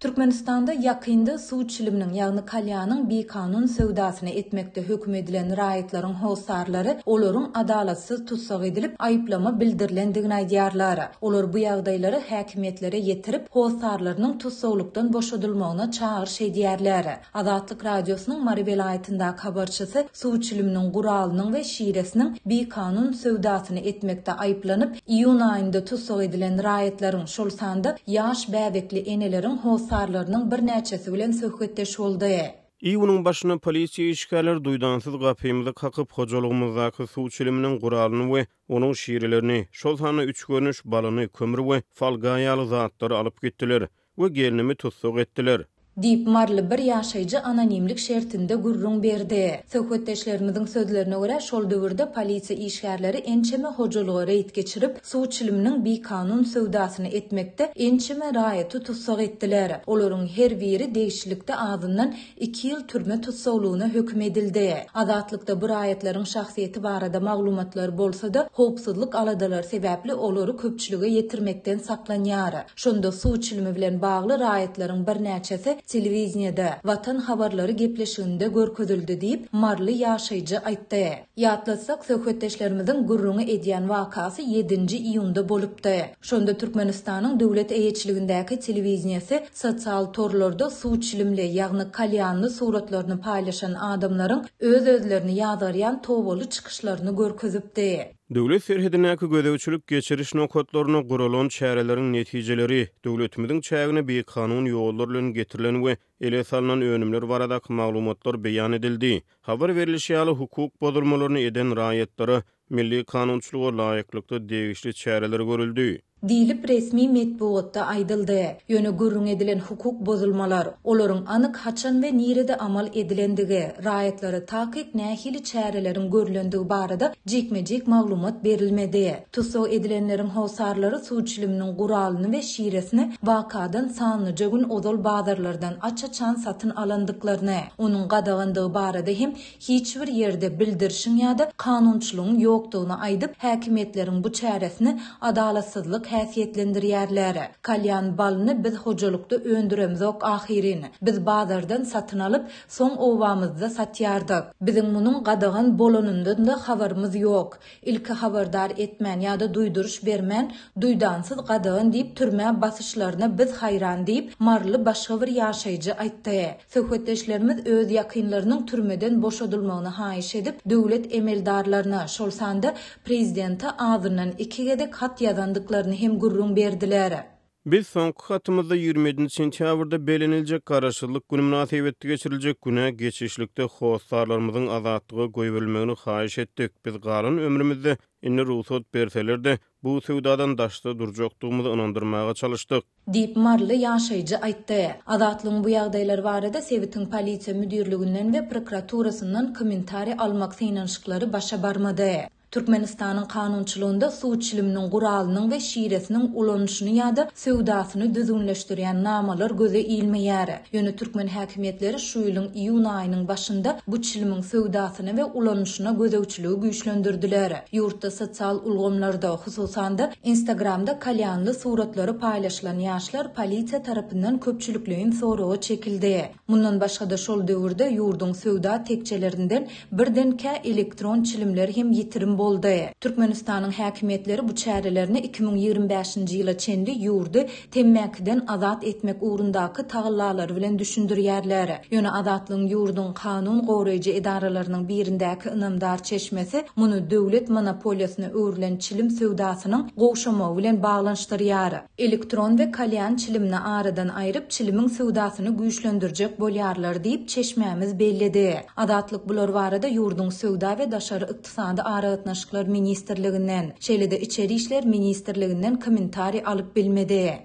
Türkmenistanda ýakynda suw çiliminiň, ýagny kalýanyň bikanun söwdasyny etmekde höküm edilen raýatlaryň hossarlary olaryň adalatsyz tussag edilip, aýyplama bildirilendigini aýdýarlar. Olar bu ýagdaýlary häkimiýetlere ýetirip, hossarlarynyň tussaglykdan boşadylmagyna çagyryş edýärler. Azatlyk Radiosynyň Mary welaýatyndaky habarçysy suw çiliminiň guralynyň we şiresiniň bikanun söwdasyny etmekde aýyplanyp, iýun aýynda tussag edilen raýatlaryň, şol sanda ýaş bäbekli eneleriň hossarlarynyň birnäçesi bilen söhbetdeş boldy. Iýunyň başynda polisiýa işgärleri duýdansyz gapymyzy kakyp, hojalygymyzdaky suw çiliminiň guralyny we onuň şirelerini, şol sanda üç görnüş balyny, kömür we folga ýaly zatlary alyp gitdiler. we gelnimi tussag etdiler. Diýip, maryly bir ýaşaýjy anonimlik şertinde gürrüň berdi. Söhbetdeşlerimiziň sözlerine görä, şol döwürde polisiýa işgärleri ençeme hojalyga reýd geçirip, suw çiliminiň bikanun söwdasyny etmekde ençeme raýaty tussag etdiler. Olaryň her biri degişlilikde azyndan iki ýyl türme tussaglygyna höküm edildi. Azatlykda bu raýatlaryň şahsyýeti barada maglumatlar bolsa-da, howpsuzlyk aladalary sebäpli olary köpçülige ýetirmekden saklanýar. Şonda suw çilimi bilen bagly raýatlaryň birnäçesi telewideniýede, Watan habarlary gepleşiginde görkezildi diýip, maryly ýaşaýjy aýtdy. Ýatlatsak, söhbetdeşlerimiziň gürrüňi edýän wakasy ýedinji iýunda bolupdy. Şonda Türkmenistanyň döwlet eýeçiligindäki telewideniýesi sosial torlarda suw çilimli, ýagny kalýanly suratlaryny paýlaşan adamlaryň öz-özlerini ýazgarýan tobaly çykyşlaryny görkezipdi. Döwlet serhedindäki gözegçilik-geçiriş nokatlarynda guralan çäreleriň netijeleri, döwletimiziň çägine bikanun ýollar bilen getirilen we ele salnan önümler baradaky maglumatlar beýan edildi. Habar berlişi ýaly, hukuk bozulmalaryny eden raýatlara milli kanunçylyga laýyklykda degişli çäreler görüldi. Diýlip, resmi metbugatda aýdyldy. Ýöne gürrüň edilen hukuk bozulmalar, olaryň anyk haçan we nirede amal edilendigi, raýatlara takyk nähili çäreleriň görlendigi barada jikme-jik maglumat berilmedi. Tussag edilenleriň hossarlary suw çiliminiň guralyny we şiresini wakadan sanlyja gün ozal bazarlardan aç-açan satyn alandyklaryny, onuň gadagandygy barada hem hiç bir ýerde bildirişiň ýa-da kanunçylygyň ýokdugyny aýdyp, häkimiýetleriň bu çäresini adalatsyzlyk häsiýetlendirýärler. Kalýan balyny biz hojalykda öndüremzok ahyryn. Biz bazardan satyn alyp, soň obamyzda satýardyk. Biziň munuň gadagan bolanyndan-da habarymyz ýok. Ilki habardar etmän ýa-da duýduryş bermän, duýdansyz gadagan diýip türmä basyşlaryna biz haýran diýip, maryly başga bir ýaşaýjy aýtdy. Söhbetdeşlerimiz öz ýakynlarynyň türmeden boşadylmagyny haýyş edip, döwlet emeldarlaryna, şol sanda prezidente azyndan iki gezek hat ýazandyklaryny hem gürrüň berdiler. Biz soňky hatymyzda 27 nji sentýabrda belleniljek Garaşsyzlyk güni mynasybetli geçiriljek günä geçişlikde hossarlarymyzyň azatlyga goýberilmegini haýyş etdik. Biz galan ömrümizde, indi rugsat berseler-de, bu söwdadan daşda durjakdygymyzy ynandyrmaga çalyşdyk. Diýip, maryly ýaşaýjy aýtdy. Azatlygyň bu ýagdaýlar barada sebitiň polisiýa müdirliginden we prokuraturasyndan kommentariý almak synanyşyklary başa barmady. Türkmenistanyň kanunçylygynda suw çiliminiň guralynyň we şiresiniň ulanyşyny ýa-da söwdasyny düzgünleşdirýän namalar göze ilmeýär. Ýöne türkmen häkimiýetleri şu ýylyň iýun aýynyň başynda bu çilimiň söwdasyna we ulanyşyna gözegçiligi güýçlendirdiler. Ýurtda sosial ulgamlarda, hususan-da, Instagramda kalýanly suratlary paýlaşylan ýaşlar polisiýa tarapyndan köpçülikleýin soraga çekildi. Mundan başga-da şol döwürde ýurduň söwda tekjelerinden birdenkä elektron çilimler hem ýitirim boldy. Türkmenistanyň häkimiýetleri bu çärelerini 2025-nji ýyla çenli ýurdy temmäkiden azat etmek ugrundaky tagallalary bilen düşündirýärler. Ýöne Azatlygyň ýurduň kanun goraýjy edaralarynyň birindäki ynamdar çeşmesi muny döwlet monopoliýasyna öwrülen çilim söwdasynyň gowşamagy bilen baglanyşdyrýar. Elektron we kalýan çilimini aradan aýryp, çilimiň söwdasyny güýçlendirjek bolýarlar diýip, çeşmämiz belledi. Azatlyk bular barada ýurduň Söwda we daşary ykdysady aragatnaşyklar ministrliginden, şeýle-de Içeri işler ministrliginden kommentariý alyp bilmedi.